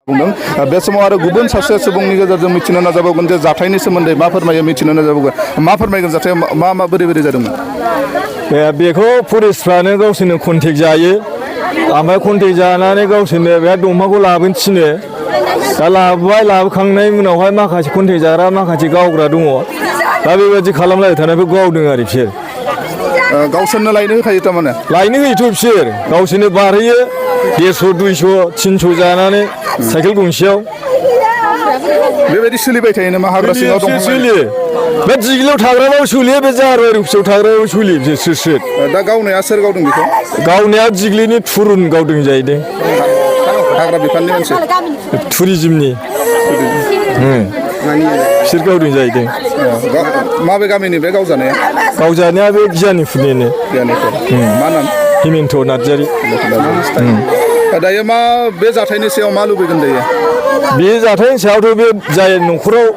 बुंदों बे समाव आरो गुबुन सासे सुबुंनि गेजेरजों मिथिनो नाजाबावगोन जे जाथायनि सोमोन्दै मा फोरमायो मिथिनो नाजाबावगोन मा फोरमायगोन जाथाया मा बोरै जादोंमोन बेखौ पुलिसफ्रानो गावसोरनो कन्टेक्ट जायो ओमफ्राय कन्टेक्ट जानानै गावसोरनो बे दंफांखौ लाबोनो थिनो दा लाबोखांनायनि उनावहाय माखासे कन्टेक्ट जाग्रा माखासे गावग्रा दङ दा बेबायदि खालामलायबाय थानायखौ गावदों आरो बिसोर गावसोरनो लायनो होखायो थारमाने लायनो होयोथ' बिसोर गावसोरनो बारहोयो 150 200 300 जानानै साइकेल गंसेयाव बेबायदि सोलिबाय थायो नामा हाग्रा सिङाव दं सोलियो बे दिगिलियाव थाग्राबाबो सोलियो बे जाहारबारि खुसियाव थाग्राबाबो सोलियो बिसोर स्रोद दा गावनाया सोर गावदों बेखौ गावनाया दिग्लिनि थुरुन गावदों जाहैदों हाग्रा बिफाननि मानसि टुरिजिमनि बिसोर गावदों जाहैदों माबे गामिनि बे गावजानाया बे गियानिफोरनिनो मा नाम हिमेन्त नार्जारि दायो मा बे जाथायनि सायाव मा लुबैगोन दायो बे जाथायनि सायावथ' बे जाय न'खराव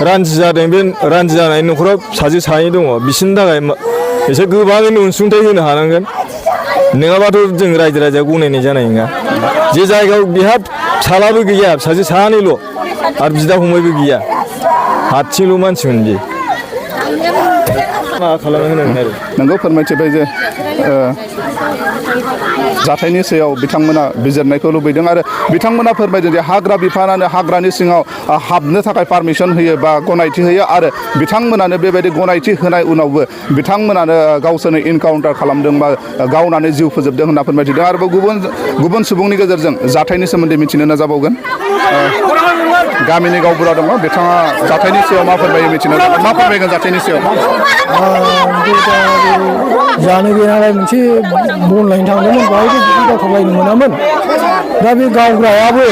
रानजि जादों बे रानजि जानाय न'खराव सासे सानै दङ बिसोरनि थाखाय एसे गोबाङैनो अनसुंथाइ होनो हानांगोन नङाबाथ' जों रायजो राजाया गनायनाय जानाय नङा जे जायगायाव बेहा फिसालाबो गैया सासे सानैल' आरो बिदा फंबायबो गैया हारसिंल' मानसिमोन बे मा खालामनो होनांगोन आरो नोंगौ फोरमायथिबाय जे जाथायनि सायाव बिथांमोना बिजिरनायखौ लुबैदों आरो बिथांमोना फोरमायदों जे हाग्रा बिफानानो हाग्रानि सिङाव हाबनो थाखाय पारमिसन होयो बा गनायथि होयो आरो बिथांमोनानो बेबायदि गनायथि होनाय उनावबो बिथांमोनानो गावसोरनो इनकाउन्टार खालामदों बा गावनानै जिउ फोजोबदों होनना फोरमायथिदों आरोबाव गुबुन सुबुंनि गेजेरजों जाथायनि सोमोन्दै मिथिनो नाजाबावगोन गामिनि गावबुरा दङ बिथाङा जाथायनि सायाव मा फोरमायो मिथिनो मा फोरमायगोन जाथायनि सायाव जानो गैयालाय मोनसे बन लायनो थांदोंमोन बाहायबो गावथारलायनो मोनामोन दा बे गावग्रायाबो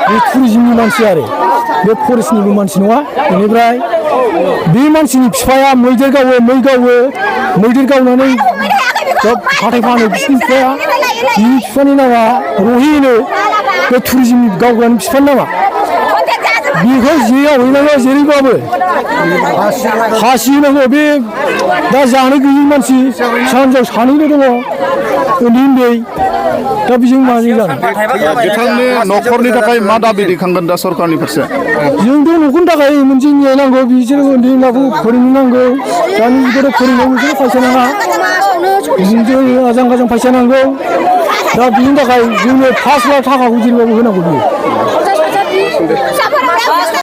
बे टुरिजिमनि मानसि आरो बे फरेस्टनिबो मानसि नङा बेनिफ्राय बे मानसिनि बिफाया मैदेर गावो मैदेर गावनानै हाथाय फानो बिसिनि बिफाया बिनि बिफानि नामा रहिनो बे टुरिजिमनि गावग्रानि बिफानि नामा बेखौ जेयाव हैनांगौ जेरैबाबो फासि होनांगौ बे दा जानो गैयि मानसि सानजाव सानैल' दङ उन्दै दा बेजों माजों जानो बिथांनि न'खरनि थाखाय मा दाबि दैखांगोन दा सरकारनि फारसे जोंथ' न'खरनि थाखाय मोनसे न्याय नांगौ बिसोर उन्दै उन्लाखौ फोरोंनो नांगौ दानि जुगावथ' फोरोंनायाव बिसोर फैसा नाङा जों आजां गाजां फैसा नांगौ दा बिनि थाखाय जोंनो 5 लाख थाखाखौ जेरैबाबो होनांगौ बियो